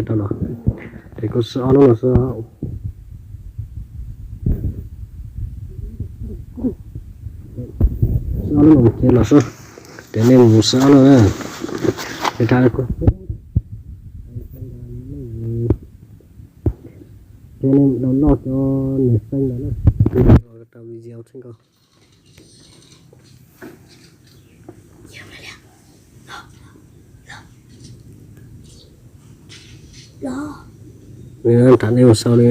Los, ces kuv xwb ob lub no xwb. Xwb ob lub no ces los xwb. Ces nej mus xwb ob lub na. Ces thaum kuv, ces nej download cov nws xeej ntawd na. Tau video txheej ko. Thaum nej mus sau li,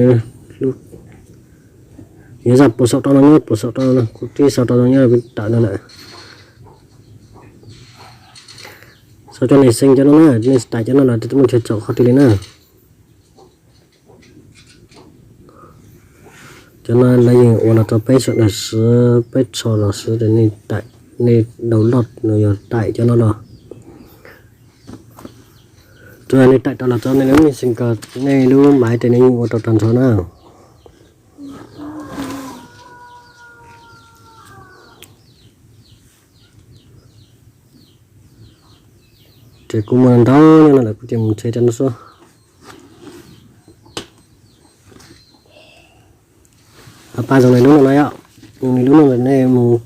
yog zaj puas sau rau no nyob, puas sau rau no, kuv twb sau rau no nyob, kuv tawm no lawm. Sau cov nws xeej cov no na, nej tais cov no los twb muaj chaw tsom qhov twg li na. Cov no lawv yeej ua los rau peb sawv daws siv, peb tso los siv, ces nej tais, nej download no yog tais cov no los. Tsuas yog nej tais tau los rau nej lub Messenger, nej lub maiv ces nej yeej ua tau tag nrho na. Ces kuv muaj ntau no lawm kuv ces mus nrhiav cov no xwb. Pab zoo li lub no no yom, zoo li lub no lawm nej mus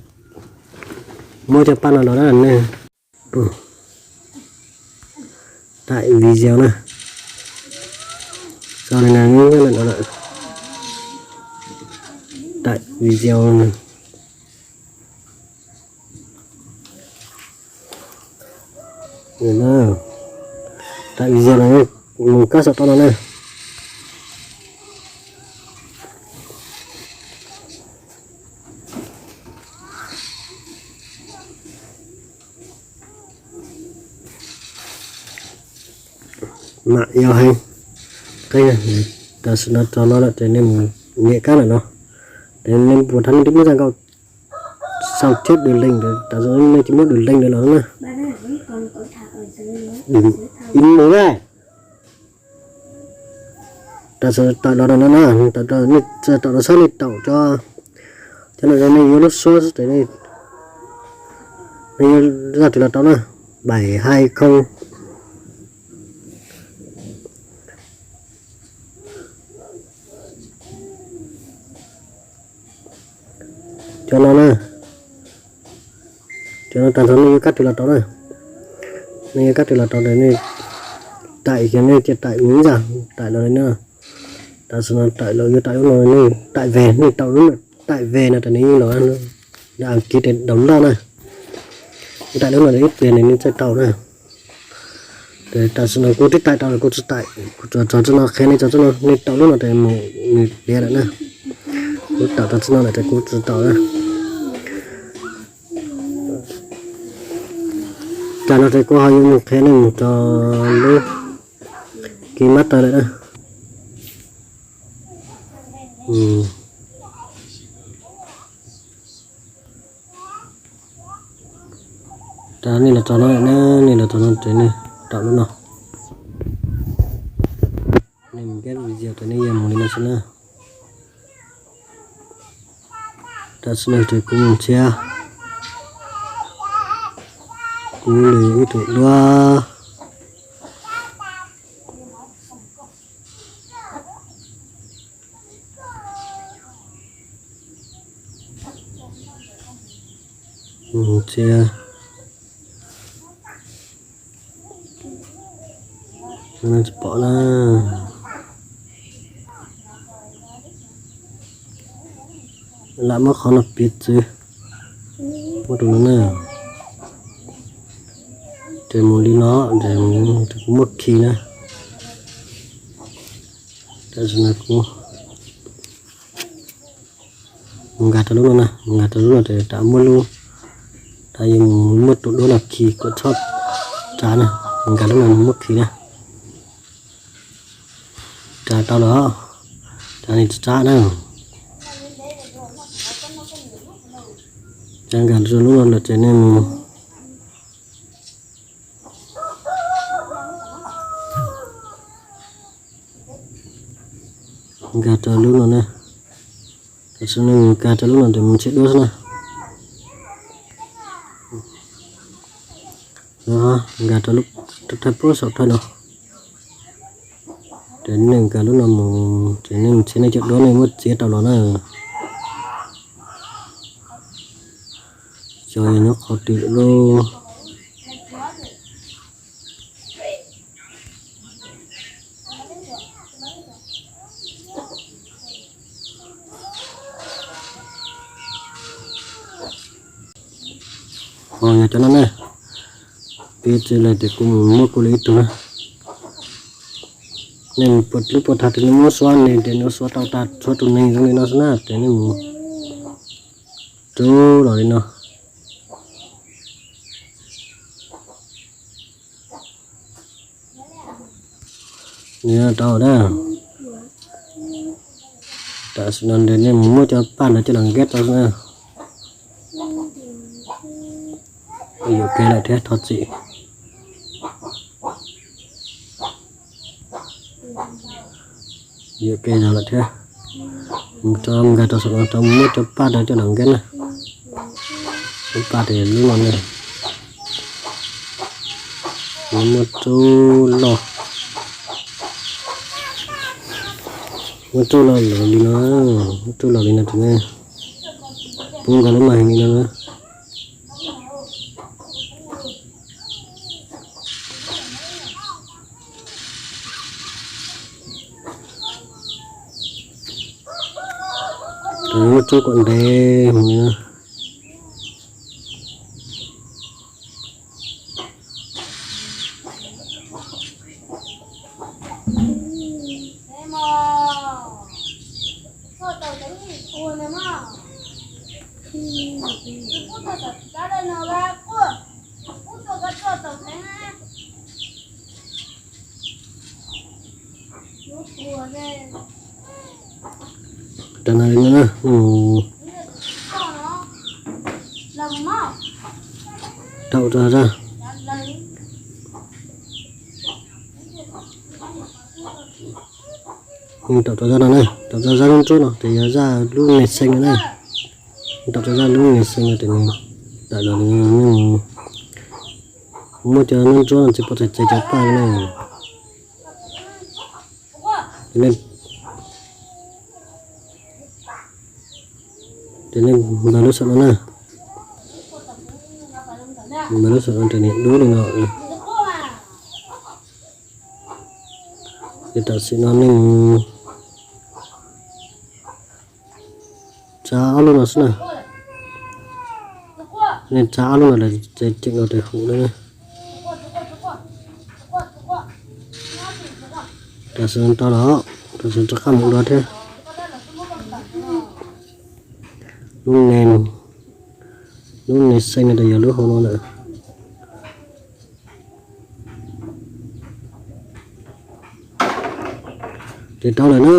muab cov pab no los na nej. Tais video na. Sau li no nyob lawm no lawm. Tais video. Tais video no mus kab saum toj no na. Mam yog heev. Qeb, tam sim no tso no lawm ces nej mus nias kab ntawm no. Ces nej puas thab nej twb muab zaj nkauj sau thiab dws leej ntawd, tam sim no nej tsis muab dws leej ntawd los na. Ib mus na. Tam sim tawm los no na, nej tawm los saib nej taum cov, cov no nej yuav lub suab xwb ces nej yuav zaj twg los tau na. Bảy hai không. Cov no na, cov no tag nrho nej yuav kab twg los tau na. Nej yuav kab twg los tau, nej taim kiag, nej cia taim mus ib zaj, taim los li no. Tam sim no taim los yuav taim lub no, nej taim ves, nej taim lub no, taim ves no ces nws yeej los, yog Askiv ces download na. Taim lub no ces ib pliag nws yeej txawj tau na. Ces tam sim no kuv twb taim tau lawm, kuv tsis taim, kuv tsuas tso txij no qhia nej tso txij no, nej taum lub no ces mus nws piav lawm na. Kuv taum tau txij no lawm ces kuv tsis taum na. Tam no ces kuv ho yuav mus qhia nej mus rau lub KineMaster lawm na. Tam nej los txog no, nej los txog no ces nej taum lub no. Nej mus kab video ces nej yuav mus li no xwb na. Tam sim no ces kuv mus nrhiav kuv li ib tug duab. Tsis pom na. Lam muab qhov no piv txwv, muab rau no na. Ces mus li no, ces kuv muab khi na. Tam sim no kuv mus nkag rau lub no na, mus nkag rau lub no ces rov muab lub, rov yuav mus muab tus duab no khi kom txhob tsav na, mus nkag lub no mus muab khi na. Tsav tau lawm, tsav li tsav na. Tsav nkag rau lub no lawm ces nej mus nkag rau lub no na. Tam sim no mus nkag rau lub no ces mus nrhiav duab xwb na. Nkag rau lub thawj pub saum thawj no. Ces nej nkag lub no mus ces nej mus txhij nej cov duab nej muab txiav tau los na. Cov yog nyob qhov twg lawm lauj? Ho yog cov no ne, pib txij lawm ces kuv mus muab kuv li ib tug na. Nej lub puas thav ces nej muab xuab ne ces nws xuab tau tag txhua tus neeg zoo li no xwb na ces nej mus rub los li no. Nws tau na. Tam sim no nej mus muab cov paj ntawd coj los nkag rau xwb na. Yuam kev lawm thiab thov txim. Yuam kev zog lawm thiab. Mus rau nkag rau saum no rau muab cov paj ntawd coj los nkag na. Cov paj ces lub no ne. Muab rub los, muab rub los li no, muab rub los li no ces ne, pub nkag lub màn hình li no na. Muab rub kom ntev mus na. Rau no na, daum rau zaj, daum rau zaj no na, daum rau zaj lub ntsuab no ces yog zaj lub neg xeev no na. Daum rau zaj lub neg xeev no ces nws tawm los, nej muab cov nub ntsuab no tsis pom txhais ces cov paj no na. Ces nej npaj lub saum no na, npaj lub saum no ces nws dub li no. Ces tam sim no nej mus tsa ob lub no xwb na. Nej tsa ob lub no lawm ces ceem los ces huv lawm na. Tam sim no tau los, tam sim no rov qab mus dua thiab. Lub neg, lub neg xeev no ces yog lub hauv no lawm. Ces tau lawm na.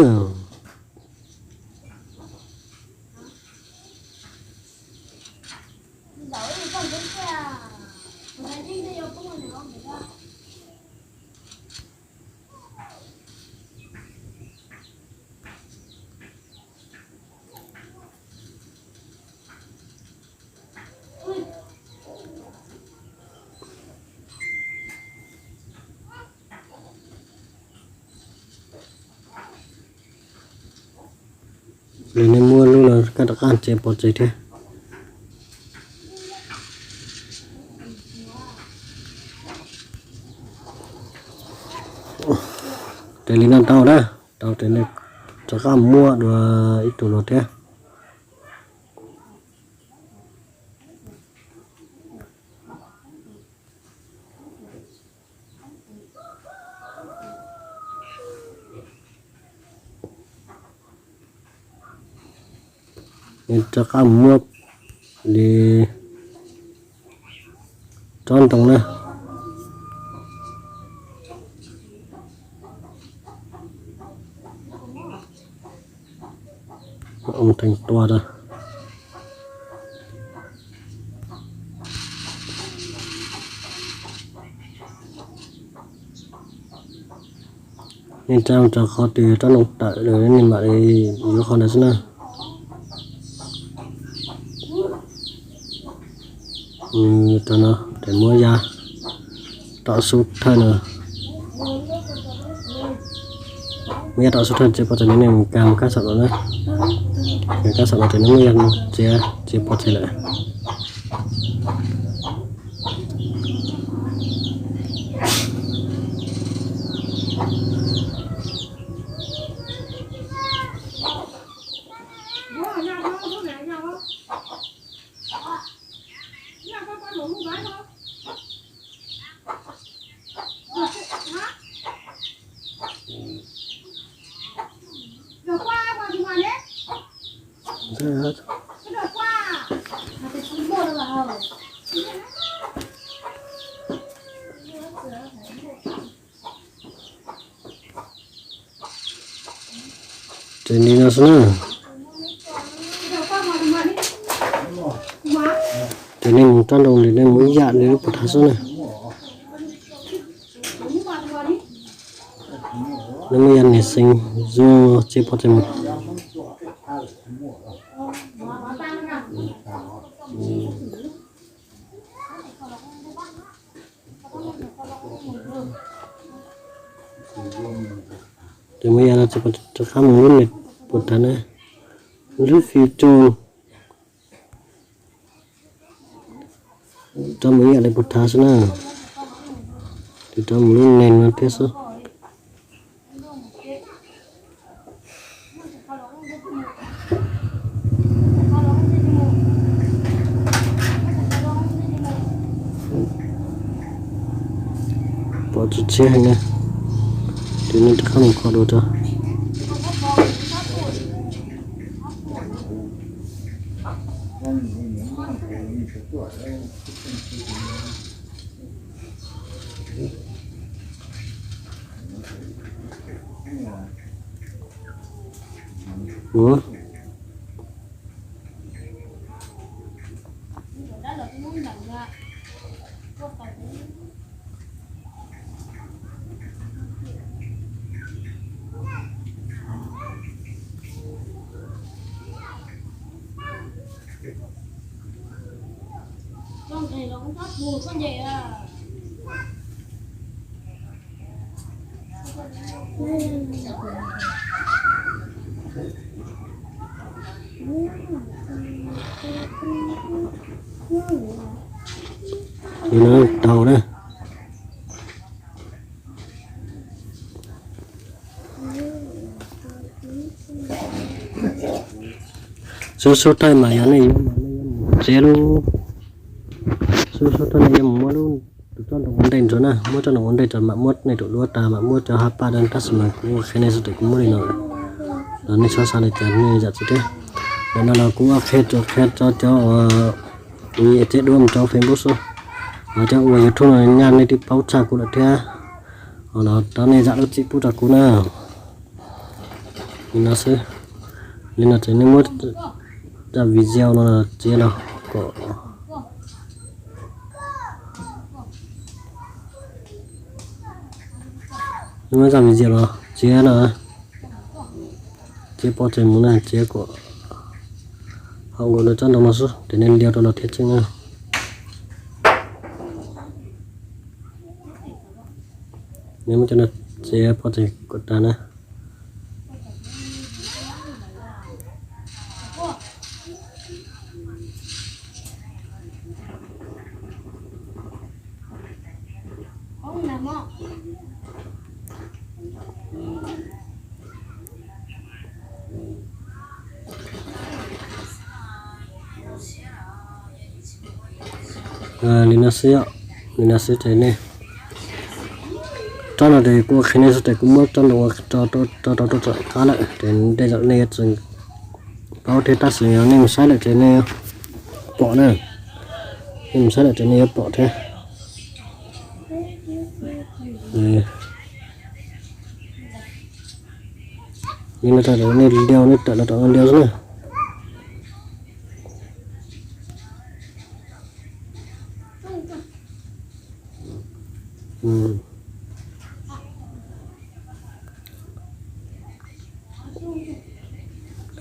Li nej muab lub no kaj rov qab ces pov tseg thiab. Ces li no tau na, tau ces nej rov qab muab dua ib tug los thiab. Rov qab muab li tsob ntoo na. Ua teev tua rau. Nej rab rau qhov twg rab ntoo tawm lawm nej mam li yuav qhov ntawd xwb na. Rau no ces muab ya tom xub thawj no. Muab yaj rau sub rau tsev pov tseg, nej mus kag mus kab xam los na. Kab xam los ces nej muab yaj txiav txiav pov tseg lawm. Ces li no xwb na. Ces nej mus rab nroo li nej mus ib yam li lub puas thav xwb na. Nej muab yaj niam xeev zuag txiav pov tseg mus. Ces muab yaj no txiav rov qab mus lub niam puas thav na, lub fiv coo. Rov mus ib yam li puas thav xwb na, ces rov mus lub neeg no thiab xwb. Pov tshiab heev na, ces nej rov qab mus kho dua tso. Ua, Li no tau na. Sub sub thawj mas yog nej yuav mas nej yuav mus txiav lub, sub sub thawj nej yuav mus muab lub tus tsob ntoo ua ntej ntsuav na, muab tsob ntoo ua ntej ntsuav mam muab nej tus duab tas mam muab cov hab paj dab tab sis mas kuv ua qhia nej xwb ces kuv muab li no lawm. Los nej txhob xav li cas nej zam txim thiab. Ntawm no los kuv ua qhia tsuas qhia rau cov uas txiav duab mus rau Facebook xwb. Los cov ua YouTube no nyaj nej twb paub tshaj kuv lawm thiab. Los rau nej zam lub txim pub rau kuv na. Li no xwb. Li no ces nej muab zaj video no txiav los kom, nej muab zaj video no txiav no, txiav pov tseg mus na, txiav kom haum nkaus nws tsob ntoo no xwb ces nej liab rau los thiaj tseeb na. Nej muab cov no txiav pov tseg kom tag na. Li no xwb yom, li no xwb ces nej, tsob no ces kuv ua qhia nej xwb ces kuv muab tsob no ua rau rau rau rau qab lawm ces tej zaum nej yuav tsis paub thiab tab sis yog nej mus saib lawm ces nej pom na, nej mus saib lawm ces nej yuav pom thiab. Nej no tau nej liab nej tawm los rau liab xwb na.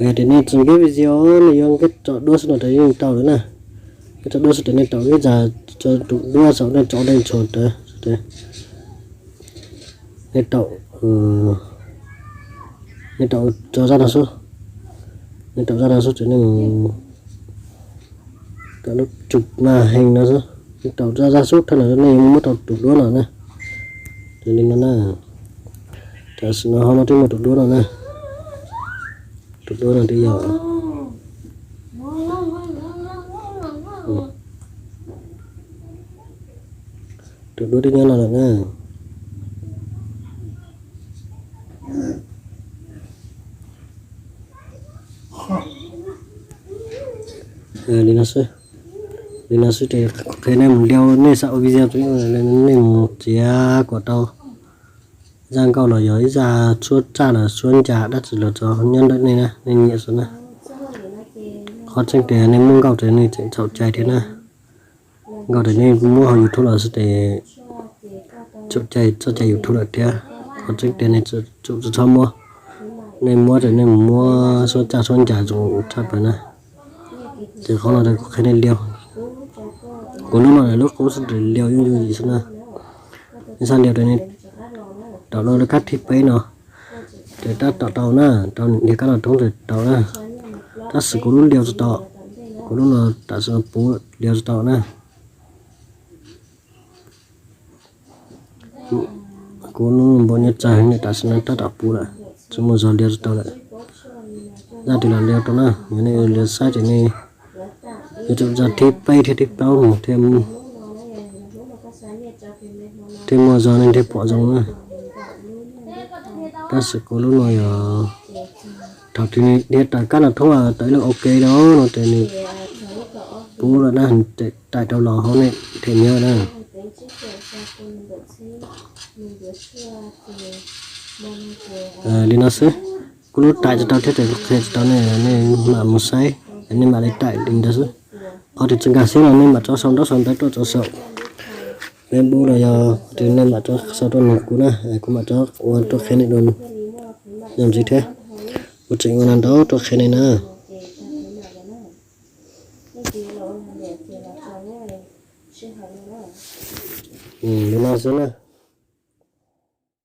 Yog tias nej tsis nkiag video, nej yuav nkiag tso duab xwb no ces yeej tau lawm na. Nkiag tso duab xwb ces nej tau ib zag, tus duab saum nej tso dej ntshua ntawd, nej tau Nej rau zaj no xwb, nej rau zaj no xwb ces nej mus rau lub tsum mas heev no xwb, nej rau zaj zaj xwb thawj no nej muab rau tus duab no na. Ces li no na, tam sim no ho no twb muaj tus duab no na, tus duab no twb yog tus duab twb nyob no lawm na. Li no xwb, li no xwb ces qhia nej mus liau, nej xav ua video, nej mus txiav kom tau zaj nkauj los yog ib zaj suab tsaj los suab ncas dab tsi los tso nyob ntawm nej na, nej nyiam xwb na. Qhov tseeb tias nej muaj nkauj ces nej tseem txhaum cai thiab na. Nkauj ces nej muab hauv YouTube los xwb ces txhaum cai txoj cai YouTube lawm thiab. Qhov tseeb tias nej tsum tsis txhob muab, nej muab ces nej mus muab suab tsaj suab ncas zoo tshaj plaws na. Ces qhov no kuv qhia nej liau, kuv lub no lub qub xwb, liau yooj yooj yim xwb na. Nej xav liau ces nej tau lub kab thib peb no, ces tab tom tau na, tau nias kab no roob ces tau na. Tab sis kuv lub liau tsis tau, kuv lub no tam sim no puv liau tsis tau na. Kuv lub npaum nyob tsawg ne, tam sim no tab tom puv lawm, tsis muaj zog liau tsis tau lawm. Zaj twg los liau rau na, yog nej liau saib ces nej yuav tsum zaj thib peb thiab thib plaub mus thiaj, thiaj muaj zog nej thiaj pom zoo na. Tab sis kuv lub no yog thaum twg nws dhia tawm kab no thoob tawm ib lub ok no no ces nws puv lawm na, nws taim rau los hauv nej them nyob na. Li no xwb, kuv lub taim tsis tau thiab ces kuv qhia tsis tau nej, nej mam mus saib, nej mam li taim li ntawd xwb. Qhov twg tsis nkag siab no nej mam tso sau ntaub sau ntawv tuaj tso saum Facebook los yog qhov twg nej mam tso sau tuaj nug kuv na, kuv mam tso ua tuaj qhia nej dua zoo ntxiv thiab. Kuv tseem ua no ntau tuaj qhia nej na. Li no xwb na.